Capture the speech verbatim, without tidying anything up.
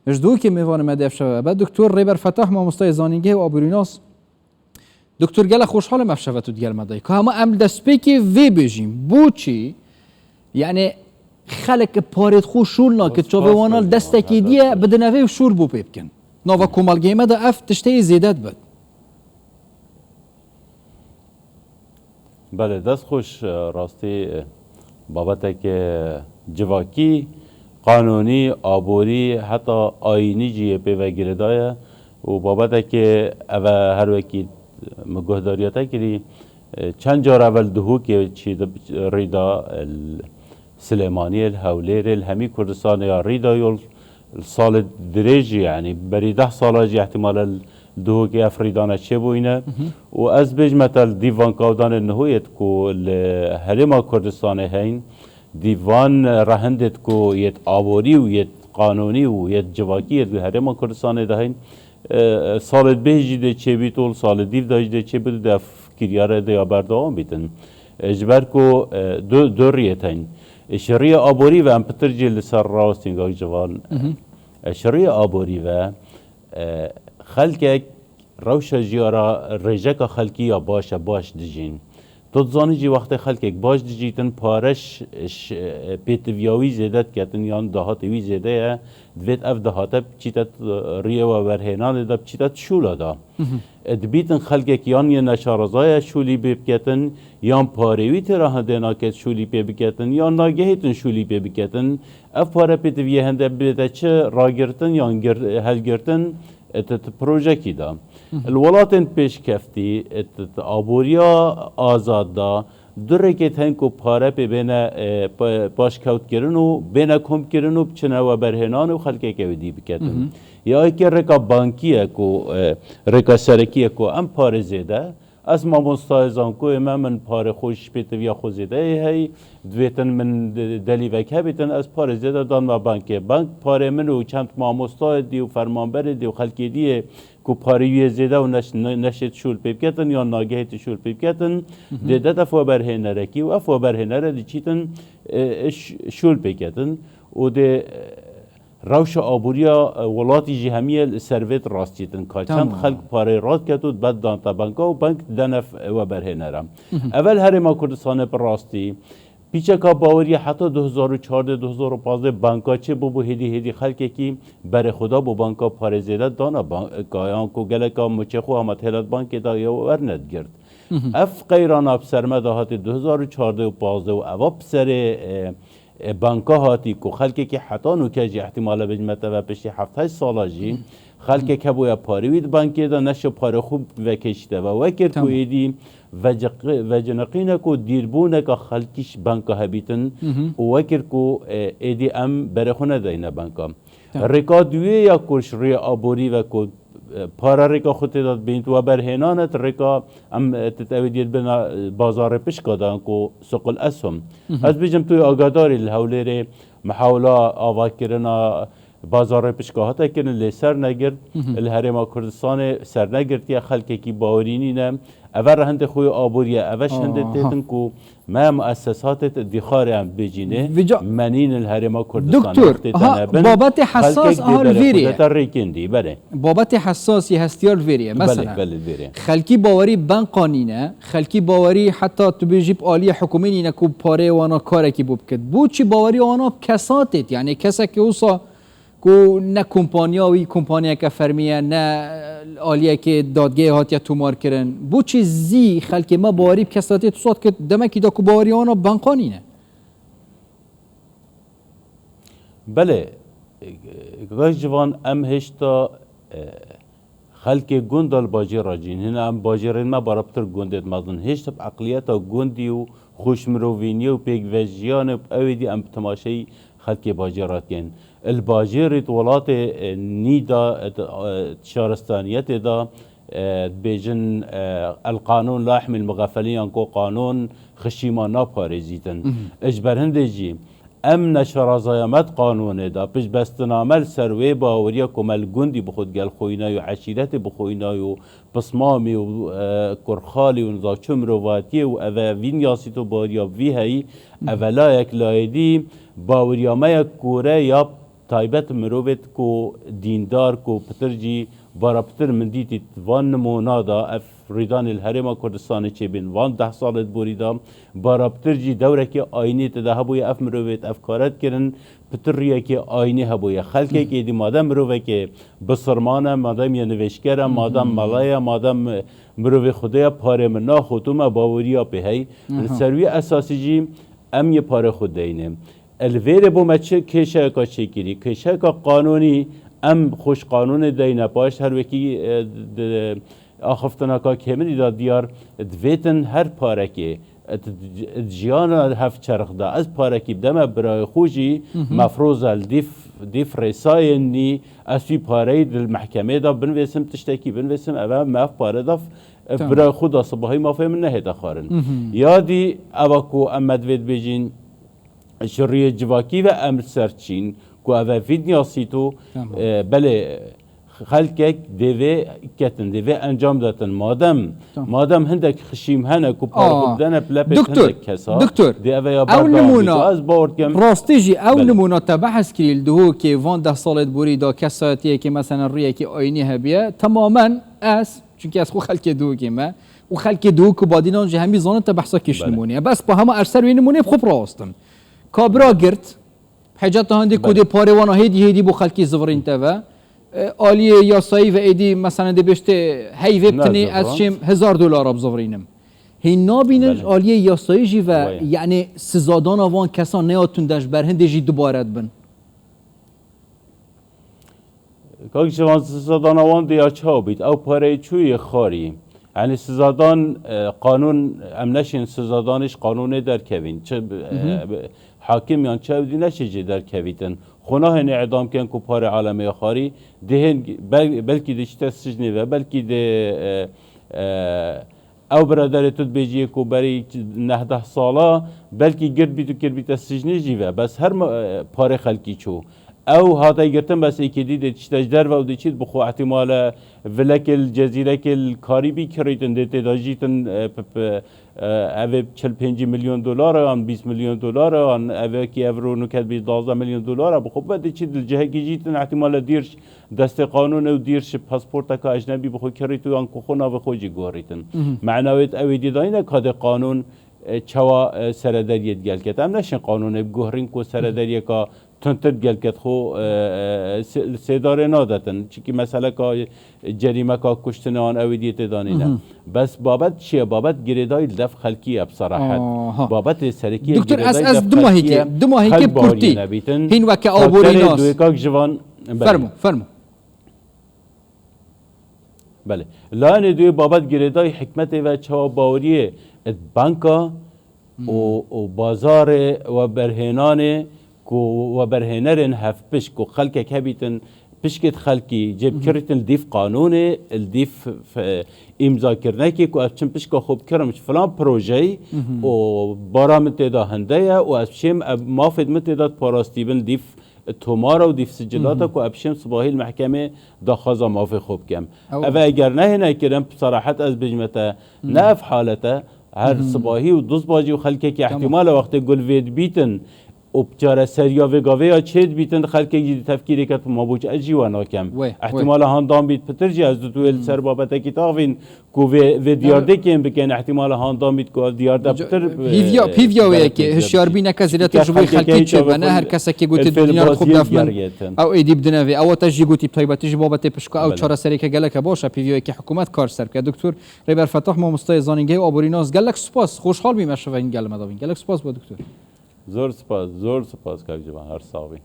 Ji Duhokê mêvanê me di ev şeve be Doktor Rêber Fetah, mamostayê zanîngehê û aborînas. Doktor, gelek xweşhal im ev şeve tu digel me de yî. Ka hema em li destpêkê vê bêjîn. Boçî? Yani xelk parêt xwe şûl nake, çavê wan li destekî diye, bidine vê û şûl bo pê bikin. Nava komelgehê me de ev tiştê zêde dibit. Belê, dest xweş, e, rastî, e, babeteke civakî, qanûnî, aborî, heta ayînî jî yê pê ve girêdaye û babeteke ev e her wekî min guhdariyê te kirî, e, çend car evel Duhokê çî di rî da, e, Silêmaniyê, li Hewlêrê, li hemî Kurdistanê ya rî da, yol salê dirêj jî, yanî berî deh sala jî ihtimale li Duhokê ev rîdana çêbûyîne. Û ez bêjime te li dîvan kawdanê niho yêt ku li Herêma Kurdistanê heyn, dîvan rehindêt ku yêt aborî û yêt qanûnî û yêt civakî yêt ku Herêma Kurdistanê de heyn, e, salê dibê jî dê çêbît û li salê dîv de jî dê çêbît û dê ev kiryare dê ya berdewam bîtin. E, ji ber ku, e, du, du riyê tên. E, ji riyê aborî ve em pitir jî li ser rawestîn gak civan. E, ji riyê aborî ve, e, xelkek rewşa jiyara rêjeka xelkî ya baş e, baş dijîn. Tu dizanî jî wextê xelkek baş dijîtin, pare ş-, ş-, pêtiviya wî zêde diketin yan dahatê wî zêde ye, divêt ev dahate biçîte riyê we werhênanê de, biçîte şûla de. E, dibîtin xelkek yan yê neşareza ye şûlî pê biketin, yan parê wî têra hindê naket şûlî pê biketin, yan nagehîtin şûlî pê biketin. Ev pare pêtiviyê hinde bête çi ragirtin yan gir-, helgirtin, e, ti, ti projekî de. Li welatên pêşkeftî, e, ti, ti aboriya azad de, du rêkê tên ku pare pê bêne, e, pa-, paşkewtkirin û bêne komkirin û biçine weberhênan û xelkeke wê dî biketin. Ya yekê rêka bankî ye ku, e, rêka serekî ye ku em parê zêde, ez mamostayê zankoyê me, min parê xwe ji pêtiviya xwe zêdeyê hey, divêtin min de-, delîvek hebîtin, ez parê zêde danme bankê. Bank parê min û çend mamostayê dî û fermanberê dî û xelkê dî yê ku parê wî yê zêde û neş-, ne-, neşêt şûl pê biketin yan nagehê ti şûl pê biketin, dê det ev weberhênerekî û ev weberhênere diçîtin, e, e, ş-, şûl pê ketin û dê, e, rewşa aboriya, e, welatî jî hemî ye li ser vê rastîtin ka çend xelk pareyê radiketo dibe didante banka û bank didene f-, weberhênere. Evel Herêma Kurdistanê bi rastî pîçeka baweriya heta du hezar û çardeh du hezar û pazdeh banka çê bûbû hêdî hêdî xelkekî berê xwe da bo banka parê zêde dana banka yan ku geleka muçê xwe hema têlet bankê da ya werne digirt. Ev qeyrana bi ser me de hatî du hezar û çardeh û pazdeh û eva bi serê, e, e, banka hatî ku xelkekî heta nûke jî ihtimale bêjime te ve piştî heft heşt sala jî xelkek hebûye parê wî di bankê de neşe parê xwe vekeşîte ve. Wekir ku êdî veciqi-, veciniqîne ku dîrbûneka xelkî ji banka hebîtin û wekir ku, e, êdî em berê xwe nedayne banka. Rêka duyê ya ku ji rûyê aborî ve ku, e, para rêka xwe tê de dibînt, weberhênan et rêka em, e, ti tewê diyê dibina, e, bazarê pişka de ku suqul eshum. Ez bêjim tu yê agadarî li Hewlêrê mihawla avakirina bazarê pişka hate kirin lê ser negirt. Li Herêma Kurdistanê ser negirtiye, xelkekî bawerî nîne. Eve re hindê xwe aborî ye, eve ji hindê têtin ku me muessesatê dîxarê em bêjînê, Vêca- menîn li Herêma Kurdistanê Doktor, tête aha, nebin. Babetê hessas Xelkek aha li dê vêrê ye. Te rêkên dî, belê. Babetê hessas yê hestiyar li vêrê ye. Belê, Mesela, belê, li vêrê. Xelkî bawerî banka nîne, xelkî bawerî heta tu bêjî bi aliyê hikûmê nîne ku pareyê wana karekî bo bikit. Bo çi bawerî wana bi kesa têt? Yani kesek wisa ku ne kompanya wî kompaniyeke fermî ye, ne aliyekê dadgehê hatiye tomarkirin. Boçî zî xelkê me bawerî bi kesatê tu sat kir, demekî da ku bawerî wana bi banka nîne. Belê, e, e, gaş civan em hêşta, e, Xelkê gund a li bajêr re cîn hene, em bajêrên me baraptir gundê dimezin. Hêşt bi eqliyeta gundî û xweşmirovîniyê û pêkvejiyanê û bi ewê dî em bi temaşeyî xelkê bajêr re dikin. Li bajêrî di welatê, e, nî de, e, di, e, di şaristaniyetê de, e, dibêjin, e, el qanûn la yehmîl muxefelîn yan ku qanûn xişîma naparêzîtin. Ji ber hindê jî Em neşerazaya me di qanûnê de, piştbestina me li ser wê baweriya ku me li gundî bi xwe digel xwînayî û eşîretê bi xwînayî û pismamî û, e, kurxalî û niza çi mirovatiyê û eve vîn yasît û baweriya vî heyî, eve layek layê dî baweriya me ye kore ya Taybet mirovêt ku dîndar, ku pitir jî bara pitir min dîtî van nimûna da, ev rîdanê li Herêma Kurdistanê çêbîn van deh salê di borî da, bara pitir jî dewrekê ayînî tê de hebûye, ev mirovêt ev kare dikirin, pitir riyekê ayînî hebûye. Xelkek êdî madem mirovekê bisirman e, madem ye nivêjker e, madem mele ye, madem mirovê Xwedê ye, parê min naxwe, tu me baweriya pê hey. Li ser wî esasî jî em yê parê xwe deyne. Li vêrê bo me çi kêşeyeka çêkirî? Kêşeyeka qanûnî, em xweş qanûnê deyne paş, her wekî, e, di axiftineka kêmidî de diyar, divêtin her parekê, e, di, di jiyana hevçerx de ez parekî bideme birayê xwe jî, mefroz e li dîf, dîf rêsayên nî, ez wî pareyî di mehkemê de binivêsim, tiştekî binivêsim, eve me ev pare da, e, Tamam. birayê xwe da sibahî mafê min nehête xwarin. Ya dî eva ku em me divê dibêjin, ji rûyê civakî ve em li ser çîn, ku ev e vî dinya sîto, Tamam. e, belê xelkek dê vê ketin, dê vê encam detin. Madem, Tamam. madem hindek xişîm hene ku parxwe Aa, bidene plepê doktor, hindek kesa, doktor, dê eve ya ew berdewam nimûna, bît. Ez bawer dikim. Rastî jî ew Belê. nimûna te behs kirî li Duhokê van deh salê di borî de kesayetiyekê, meselen, rûyekî ayînî hebiye, temamen ez, çunkî ez xwe xelkê Duhokê me û xelkê Duhok û Badînan jî hemî zanin te behsa kîş Belê. nimûnê ye. Bes pa hema er ser wê nimûnê bi xwe birawestim. Ka bira girt, Heceta hindê ku Belê. dê parê wana hêdî hêdî bo xelkî zivirîn te ve. E, aliyê yasayî ve êdî, meselen, dê bêjtê, hey vê Ne bitinê ez ziviran. şêm hezar dolara bizivirînim. Hîn nabînin Belê. aliyê yasayî jî ve, Vay. yani sizadana van kesan neya tunde ji ber hindê jî dubare dibin. Kak Civan, sizadana wan diya çawa bît? Ew pareyê çûyê xwarî. Yani sizadan, e, qanûn, em neşên sizadanî ji qanûnê derkevîn. Çi, e, Hı hı. hakim yan çi ew dî neşê jê derkevîtin. Xwe nahêne edam ken ku parê alemê xwarî. Dihên bel-, belkî diçite sicnê ve, belkî dê, e, e, ew biraderê tu dibêjiyê ku berî nehdeh sala, belkî girt bît û kirbîte sicnê jî ve. Bes her ma-, e, parê xelkî çû. Ew hate girtin, bes êkê dî dê tişte ji derve û diçît, bi xwe ihtimale vilekê li cezîrekê li Karîbî kirîtin, dê tê de jîtin, e, p-, p-, e, evê çil pêncî milyon dolar e, an bîst milyon dolar e, an evekî evro nuket bî duwazdeh milyon dolar e, bi xwe be diçît li cihekî jîtin, ihtimale dîr destê qanûnê û dîr ji pasporteka ecnebî bi xwe kirît û an ku xwe navê xwe jî gorîtin. Mhm. Mena wê ew ê dî dayîne ka dê qanûn, e, çawa, e, serederiyê digel ket. Em neşin qanûnê biguherîn ku serederiyeka tundtir digel ket xwe, e, e, se-, sêdarê nadetin. Çikî meseleka cerîmeka kuştinê an ew ê dî tê danîne. Mhm. Bes babet çi ye? Babet girêdayî li dev xelkî ye bi serehet. Aha. Babetê serekî ye Doktor, ez, girêdayî ez dev du xelkî mahîkê, ye. du mahîkê Xelk bi kurtî. Bawerî nebîtin. Hîn weke Ka aborîna. Tenê duyê kak ji van, belê. Fermo, fermo. Belê. Layenê duyê babet girêdayî hikmetê ve çawa baweriyê di banka Hmm. û, û bazarê weberhênanê ku weberhênerên hevpişk ku xelkek hebîtin, pişkêt xelkî cêbikirîtin li dîv qanûnê, li dîv f-, îmzakirnekê ku ez çim pişka xwe bikirim ji filan projeyî Mhm. û bara min tê de hinde ye û ez çêm ev mafêt min tê de parastî bin dîv tomara û dîv sicilata Mhm. ku ez çêm sibahî li mehkemê daxwaza mafê xwe bikim. Ew Ev eger nehêne kirin, bi serahet ez bêjime te, Mhm. ne ev halet e, her Mhm. sibahî û duzbacî û xelkekî Tamam. ihtimale wextê gul vê dibîtin, û bi çareseriya vê gavê ya çê dibîtin, xelkek jî di tefkîrê ket, ma boçi ez jî we nakem. Wê, wê. Ehtimala handan bît pitir jî ez dû tu wê li Hmm. ser babetekî taxvîn ku vê, vê diyardê kêm bikin, ehtimala handan bît ku ev diyarde pitir, Pîvya, e, pîvya wê yekê, hişyarbîneke zêdetir ji bo xelkê çêbe ne, her kesekê gotê dû dinyar xwe bi def min, ew êdî bidine vê. Ew te jî gotî bi taybetî ji babetê pişka ew Belê. çareseriyeke geleke baş e, pîvya yekê hikûmet kar ser bike. Doktor Rêber Fetah, mamostayê zanîngehê û aborîna, gelek spas, xweşhal bîme şevên gel me dabîn. Gelek spas bo doktor. Zor spas, zor spas kak Civan, her sax bî.